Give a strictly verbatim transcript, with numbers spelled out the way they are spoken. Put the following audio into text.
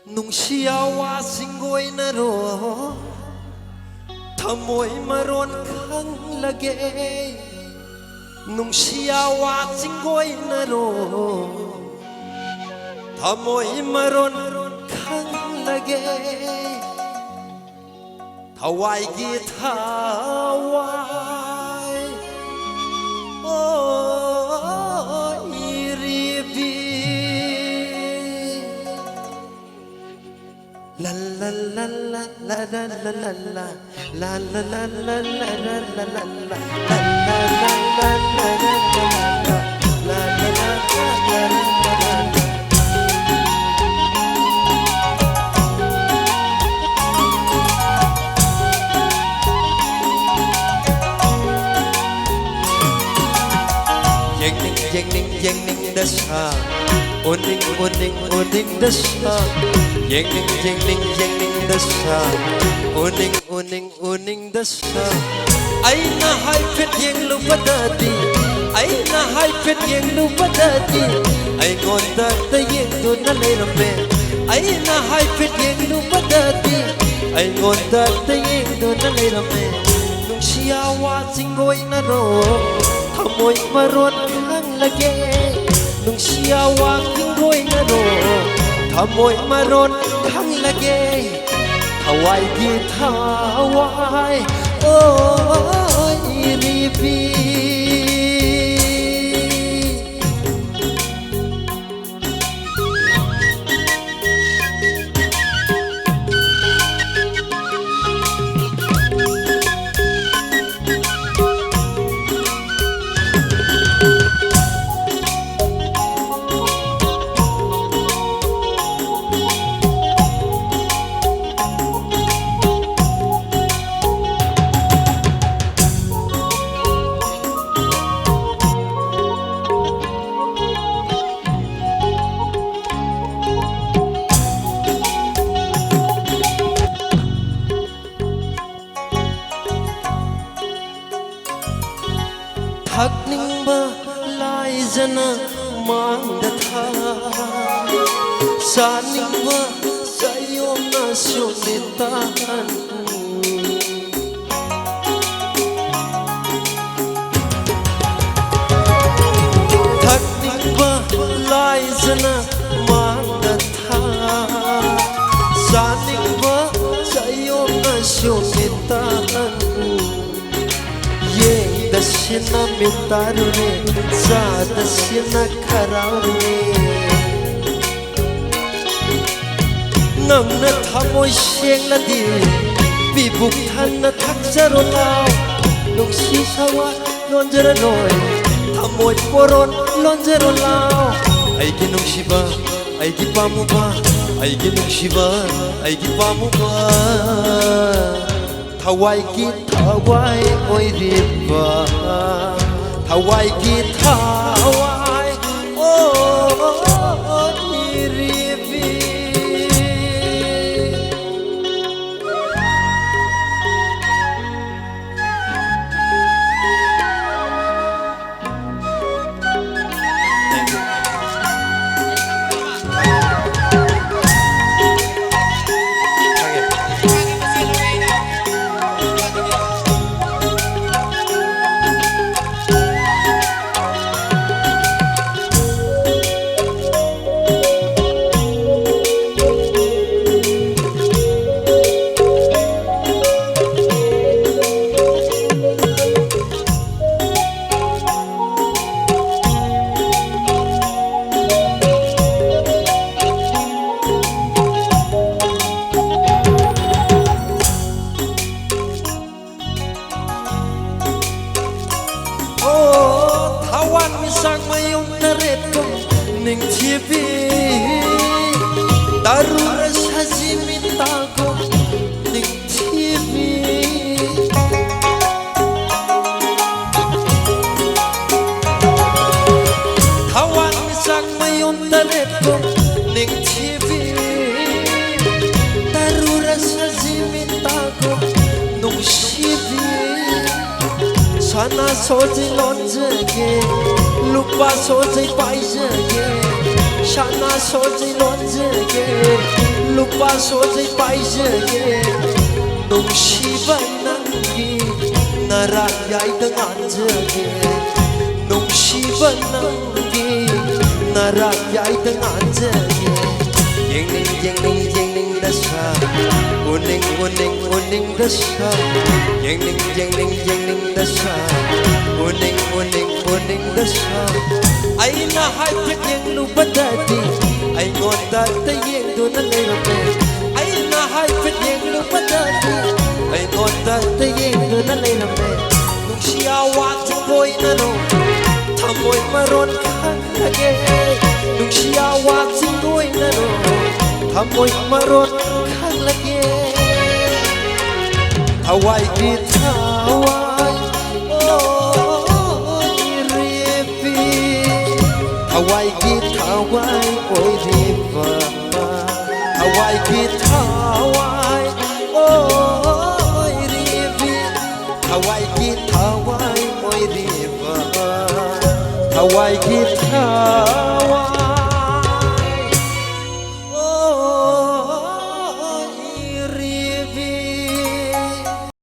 ꯅꯨꯡꯁꯤ ꯌꯥꯋꯥ ꯆꯤꯡꯒꯣꯏꯅꯔꯣ, ꯊꯃꯣꯏ ꯃꯔꯣꯟ ꯈꯪꯂꯒꯦ꯫ ꯅꯨꯡꯁꯤ ꯌꯥꯋꯥ ꯆꯤꯡꯒꯣꯏꯅꯔꯣ, ꯊꯃꯣꯏ ꯃꯔꯣꯟ ꯈꯪꯂꯒꯦ꯫ ꯊꯋꯥꯏꯒꯤ ꯊꯋꯥꯏ, ꯑꯣ ꯏꯔꯤꯕꯤ꯫ ꯂ ꯂ ꯂ ꯂ ꯂ ꯂ ꯂ ꯂ ꯂ꯫ ꯌꯦꯡꯅꯤꯡ ꯌꯦꯡꯅꯤꯡ ꯌꯦꯡꯅꯤꯡꯗ ꯁꯥ, ꯎꯅꯤꯡ ꯎꯅꯤꯡ ꯎꯅꯤꯡꯗ ꯁꯥ꯫ ꯌꯦꯡꯅꯤꯡ ꯌꯦꯡꯅꯤꯡ ꯌꯦꯡꯅꯤꯡꯗ ꯁꯥ, ꯎꯅꯤꯡ ꯎꯅꯤꯡ ꯎꯅꯤꯡꯗ ꯁꯥ꯫ ꯑꯩꯅ ꯍꯥꯏꯐꯦꯠ ꯌꯦꯡꯂꯨꯕꯗꯗꯤ, ꯑꯩꯅ ꯍꯥꯏꯐꯦꯠ ꯌꯦꯡꯂꯨꯕꯗꯗꯤ, ꯑꯩꯉꯣꯟꯗ ꯌꯦꯡꯗꯨꯅ ꯂꯩꯔꯝꯃꯦ꯫ ꯑꯩꯅ ꯍꯥꯏꯐꯦꯠ ꯌꯦꯡꯂꯨꯕꯗꯗꯤ, ꯑꯩꯉꯣꯟꯗ ꯌꯦꯡꯗꯨꯅ ꯂꯩꯔꯝꯃꯦ꯫ ꯅꯨꯡꯁꯤ ꯌꯥꯋꯥ ꯆꯤꯡꯒꯣꯏꯅꯔꯣ, ꯊꯃꯣꯏ ꯃꯔꯣꯟ ꯈꯪꯂꯒꯦ꯫ ꯅꯨꯡꯁꯤ ꯌꯥꯋꯥ ꯆꯤꯡꯒꯣꯏꯅꯔꯣ, ꯊꯃꯣꯏ ꯃꯔꯣꯟ ꯈꯪꯂꯒꯦ꯫ ꯊꯋꯥꯏꯒꯤ ꯊꯋꯥꯏ, ꯑꯣ ꯏꯔꯤꯕꯤ꯫ ꯊꯛꯅꯤꯡꯕ ꯂꯥꯏꯖꯅ ꯃꯥꯡꯗ ꯊꯥ, ꯆꯥꯅꯤꯡꯕ ꯁꯨꯃꯤꯇꯥꯟ ꯊꯛꯅꯤꯡꯕ ꯂꯥꯏꯖꯅ ꯃꯥꯡꯗ ꯊꯥ, ꯆꯥꯅꯤꯡꯕ ꯆꯌꯣꯝꯅ ꯁꯨꯃꯤꯇꯥꯟ ꯌꯦꯡꯗꯁꯤꯅ ꯃꯤꯠ ꯇꯥꯔꯨꯔꯦ, ꯆꯥꯗꯁꯤꯅ ꯈꯔꯥꯎꯔꯦ꯫ ꯅꯪꯅ ꯊꯃꯣꯏ ꯁꯦꯡꯂꯗꯤ ꯄꯤꯕꯨꯛ ꯊꯟꯅ ꯊꯛꯆꯔꯣ ꯂꯥꯎ꯫ ꯅꯨꯡꯁꯤ ꯁꯋꯥ ꯂꯣꯟꯖꯔꯅꯣꯏ, ꯊꯃꯣꯏ ꯄꯣꯔꯣꯟ ꯂꯣꯟꯖꯔꯣ ꯂꯥꯎ꯫ ꯑꯩꯒꯤ ꯅꯨꯡꯁꯤꯕ, ꯑꯩꯒꯤ ꯄꯥꯝꯃꯨꯕ, ꯑꯩꯒꯤ ꯅꯨꯡꯁꯤꯕ, ꯑꯩꯒꯤ ꯄꯥꯝꯃꯨꯕ꯫ ꯊꯋꯥꯏꯒꯤ ꯊꯋꯥꯏ ꯑꯣꯏꯔꯤꯕ, ꯊꯋꯥꯏꯒꯤ ꯊꯋꯥꯏ ꯑꯣꯏꯔꯤꯕꯤ꯫ ꯑꯣ, ꯊꯋꯥꯟ ꯃꯤꯆꯥꯛ ꯃꯌꯨꯝ ꯇꯔꯦꯠꯀꯨꯝ ꯅꯤꯡꯊꯤꯕꯤ, ꯇꯔꯨꯔ ꯁꯖꯤ ꯃꯤꯇꯥꯒꯨꯝ ꯅꯤꯡꯊꯤꯕꯤ꯫ ꯊꯋꯥꯟ ꯃꯤꯆꯥꯛ ꯃꯌꯨꯝ ꯇꯔꯦꯠꯀꯨꯝ ꯅꯤꯡꯊꯤꯕꯤ, ꯇꯔꯨꯔ ꯁꯖꯤ ꯃꯤꯇꯥꯒꯨꯝ ꯅꯨꯡꯁꯤꯕꯤ꯫ ꯁꯅꯥ ꯁꯣꯖꯤ ꯂꯣꯟꯖꯒꯦ, ꯂꯨꯄꯥ ꯁꯣꯖꯤ ꯄꯥꯏꯖꯒꯦ, ꯁꯅꯥ ꯁꯣꯖꯤ ꯂꯣꯟꯖꯒꯦ, ꯂꯨꯄꯥ ꯁꯣꯖꯩ ꯄꯥꯏꯖꯒꯦ, ꯅꯨꯡꯁꯤꯕ ꯅꯪꯒꯤ ꯅꯔꯥ ꯌꯥꯏꯗ ꯉꯥꯟꯖꯒꯦ, ꯅꯨꯡꯁꯤꯕ ꯅꯪꯒꯤ ꯅꯔꯥ ꯌꯥꯏꯗ ꯉꯥꯟꯖꯒꯦ꯫ ꯌꯦꯡꯅꯤꯡ ꯌꯦꯡꯅꯤꯡ ꯌꯦꯡꯅꯤꯡꯗ ꯁꯥ, ꯎꯅꯤꯡ ꯎꯅꯤꯡ ꯎꯅꯤꯡꯗ ꯁꯥ, ꯌꯦꯡꯅꯤꯡ ꯌꯦꯡꯅꯤꯡ ꯌꯦꯡꯅꯤꯡꯗ ꯁꯥ, ꯎꯅꯤꯡ ꯎꯅꯤꯡ ꯎꯅꯤꯡꯗ ꯁꯥ꯫ ꯑꯩꯅ ꯍꯥꯏꯐꯦꯠ ꯌꯦꯡꯂꯨꯕꯗꯗꯤ ꯑꯩꯉꯣꯟꯗ ꯌꯦꯡꯗꯨꯅ ꯂꯩꯔꯝꯃꯦ꯫ ꯑꯩꯅ ꯍꯥꯏꯐꯦꯠ ꯌꯦꯡꯂꯨꯕꯗꯗꯤ ꯑꯩꯉꯣꯟꯗ ꯌꯦꯡꯗꯨꯅ ꯂꯩꯔꯝꯃꯦ꯫ ꯅꯨꯡꯁꯤ ꯑꯋꯥ ꯆꯤꯡꯒꯣꯏꯅꯔꯣ, ꯊꯃꯣꯏ ꯃꯔꯣꯟ ꯈꯪꯂꯒꯦ꯫ ꯅꯨꯡꯁꯤ ꯑꯋꯥ ꯆꯤꯡꯒꯣꯏꯅꯔꯣ, ꯊꯃꯣꯏ ꯃꯔꯣꯟ ꯈꯪꯂꯒꯦ꯫ ꯊꯋꯥꯏꯒꯤ ꯊꯋꯥꯏ ꯑꯣꯏꯔꯤꯕꯤ, ꯊꯋꯥꯏꯒꯤ ꯊꯋꯥꯏ ꯑꯣꯏꯔꯤꯕ, ꯊꯋꯥꯏꯒꯤ ꯊꯋꯥꯏ ꯑꯣꯏꯔꯤꯕꯤ, ꯊꯋꯥꯏꯒꯤ ꯊꯋꯥꯏ ꯑꯣꯏꯔꯤꯕ, ꯊꯋꯥꯏꯒꯤ ꯊꯋꯥꯏ